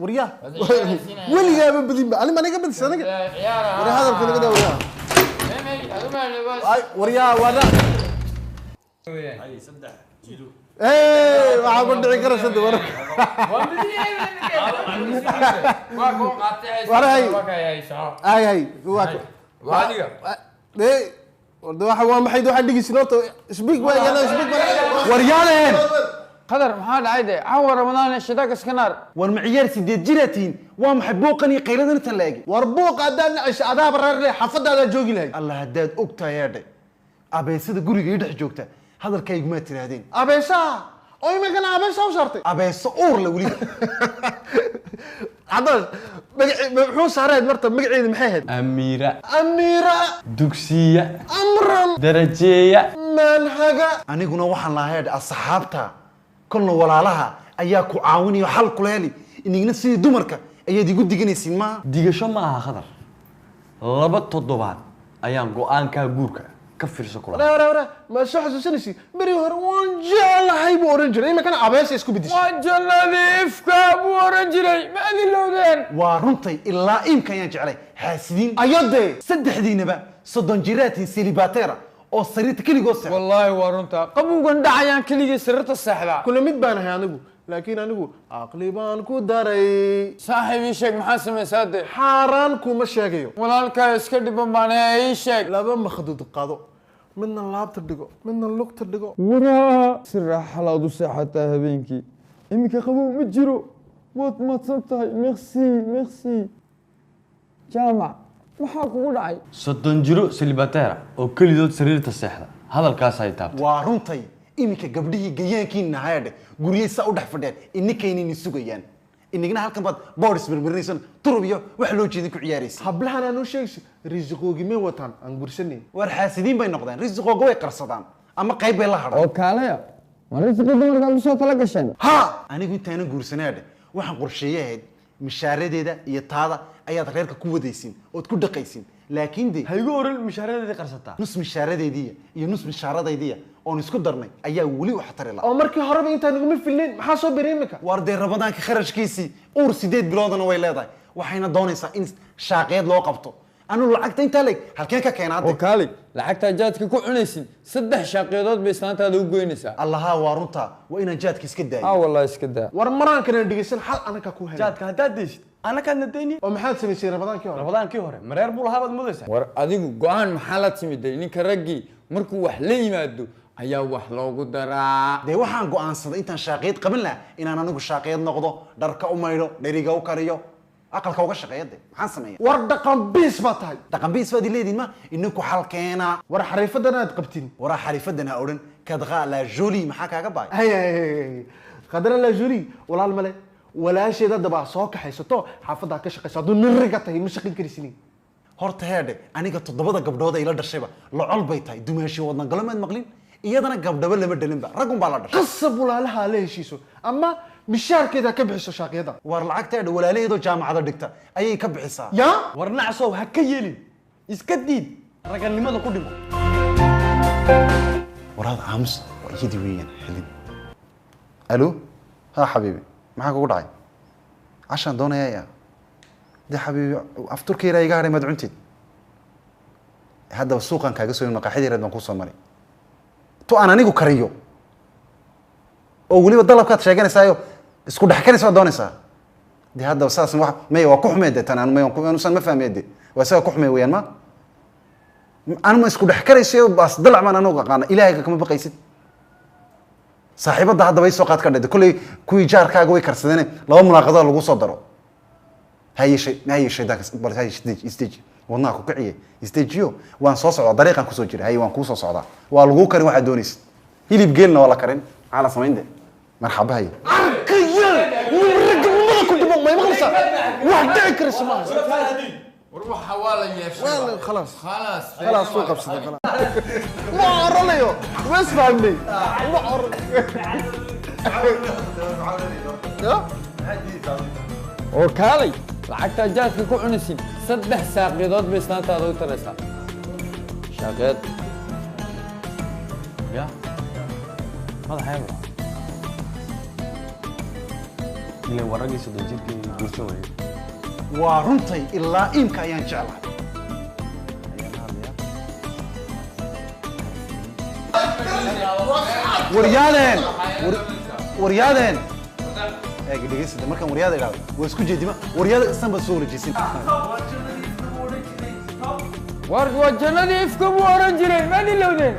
Waryaa weligaaba badinba ani maniga badis aniga. War hadalka naga daa waryaa. Ay, waryaa waana. Hey, waxaa ku dhici kara saddex war. Ay hay waa ee warda waxa waa maxay waxa dhigaysin horta isbig waa yana isbig Waryaaleen. Qadar maxaa dhacay de caawa Ramadaan shidaaka iska naar. War ma ciyaar 8 jiraatiin? Waa maxay buuqan iyo qayladan intan la eg? War buuq haddaan nacayso adaaba reer leh xaafadaadaa joogi lahayd. Allah haddaad og tahay eedhe abeesada guriga ii dhex joogta hadalkaygumaa tiraahdeen. Abeesaha oo iminkana abeesa u saartay. Abeeso uur la weliba. Caddaas magaci muxuu saarayd marta magaceeda maxay ahayd? Amiira. Amiira. Dugsiya. Amran. Darajeeya. Manhaga. Aniguna waxaan lahaa eedhe asxaabta kolna walaalaha ayaa ku caawinayo xal kula heli inigna sidii dumarka ayaad igu diganaysiin maaha. Digasho ma aha Khadar. 2 toddobaad ayaan go'aankaa guurka ka fiirso kula. Wara wara ma soo xasuusanaysi beri hore waan jeclahay buu oran jiray iminkana abeesa isku bedeshay. Waa jannadiifka buu oran jiray ma adilowdeen. Waa runtay ilaa iimka ayaan jeclay xaasidiin. Ayadee saddexdiinaba 30 jiraatiin silibateera oo sariirta keligood seexda. Wallaahi waa runta qabowgan dhacayaan keligii sariirta seexda. Kula mid baan ahay anigu laakiin anigu aqli baan ku daray. Saaxiib ii sheeg maxaa samaysaa de? Xaaraan kuma sheegayo. Walaalkaa iska dhiban baan ii sheeg. 2 makhdud qado midna laabta dhigo midna lugta dhigo. Waraa si raaxa laad u seexataa habeenkii iminka qabow ma jiro waad madsan tahay. Merci merci. Jaamac maxaa kugu dhacay? 30 jiro silibateera oo kelidood sariirta seexda hadalkaas ay taabtay. Waa runtay iminka gabdhihii gayaankiina haydhe guryay saa u dhex fadhiyaan ininkaynayna sugayaan inigna halkan baad boodhis mirmirinaysan turub iyo wax loo jeedin ku ciyaaraysa. Hablahan aan u sheegayso risiqoogi may wataan aan gursanayn. War xaasidiin bay noqdeen risiqooga way qarsadaan ama qayb bay la hadhaan. Oo kaalaya ma risiqii dumarkaad usoo tala gasheen? Ha anigu intaanan guursanaadhe waxaan qorsheeye ahayd mishaaradeeda iyo taada ayaad reerka ku wadaysin ood ku dhaqaysin laakiin de ha igu oran mishaaradeedii qarsataa. Nus mishaaradeediiya iyo nus mishaaradaydii oon isku darnay ayaa weli wax tari lahaa. Oo markii horeba intaan iguma filnayn maxaa soo biray iminka? War dee Ramadaanka kharashkiisii uur 8 biloodana way leedahay waxayna doonaysaa in shaaqeed loo qabto. Anu lacagta intaa leeg halkeen ka keenaa oo kaali lacagtaa jaadka ku cunaysin 3 shaaqeedood bay islaantaada u goynaysaa. Allaha waa runta waa inaan jaadka iska daayo. Ah wallahi iska daa. War maraankana dhegeysan xal anaka ku helay. Jaadka haddaad deysid anakaadna dayni. Oo maxaad samaysay Ramadaankii hore? Ramadaankii hore mareer buu lahaa baad mudaysaa. War adigu go'aan maxaa la timiday? Ninka raggii markuu wax la yimaado ayaa wax loogu daraa. Dee waxaan go'aansaday intaan shaaqeed qaban lahaa inaan anigu shaaqeed noqdo dharka u maydho dheriga u kariyo aqalka uga shaqeeya de maxaan sameeyaa? War dhaqan biis baa tahay. Dhaqan biis baad ileediin ma ininku xal keenaa. War xariifadan aad qabtin. Waraa xariifadan ha odhan kadqa la joli maxaa kaaga baay? Hay hay khadra la joli walaal male walaasheeda daba soo kaxaysato xaafadda ka shaqayso hadduu nin riga tahay ma shaqin karaysin. Horta heedhe aniga 7 gabdhood ay la dhashayba locol bay tahay dumaashii wadna galomaad maqlin iyadana gabdhaba lama dhalinba raggun baa la dhashay. Qasab walaalaha la heshiiso ama mishaarkeeda ka bixiso shaaqiyada. War lacagta heedhe walaalaheedoo jaamacada dhigta ayay ka bixisaa. Yaa war nacsow ha ka yeelin iska diid ragannimada ku dhimo. Waraad aamus waa iyadii weeyaan xilin. Alo ha xabiibi maxaa kugu dhacay? Cashaan doonayaa yaa dee xabiibi afturka yaraa iga hadhay maad cuntid. Haddaba suuqan kaaga soo maqaaxida yareed baan kuu soo maray tu aan anigu kariyo oo weliba dalabkaad sheeganaysaayo isku dhex karaysa waad doonaysaa. Dee haddaba saas wax may waa ku xumee dee tan anu may anusan ma fahmee dee waa isaga ku xumee weeyaan ma anu ma isku dhex karaysayo baas dalac baan anugu aqaana ilaahayga kama baqaysid. Saaxiibadda haddaba isoo qaad ka dhade kolley kuwii jaarkaaga way karsadeen 2 mulaaqadood lagu soo daro. Haye shay haye shaydaanka bal haye stage wadnaha ku kiciye stageyo waan soo socdaa dariiqan kusoo jira haye waan kuu soo socdaa waa laguu karin waxaad doonaysid hilib geelna waa la karin maxaa la samayn de marxaba haye. Arkaya ragnimada ku dhimo may maqlaysaa wax dhici karaysa maaha. War waxa waa la yeeshay. Khalaas khalaas khalaas soo qabsaday khalaas ma oranayo ma isfahmnay ma oran. Oo kaalay lacagtaa jaadka ku cunaysin 3 saaqidood bay islaantaada u taraysaa. Shaaqeed ya madaxayga. Ileen waa raggii 30 jirkii guursan waayey. Waa runtay, ilaa iimka ayaan jeclahay. Ayaan la hadlayaa. Waryaadeen, waryaadeen, eeg dhegeysada. Markaan waryaada idhaahdo waa isku jeedima. Waryaada isan baad soo wareejisin. War waa jannadii ifka buu oran jiray, maad ilowdeen?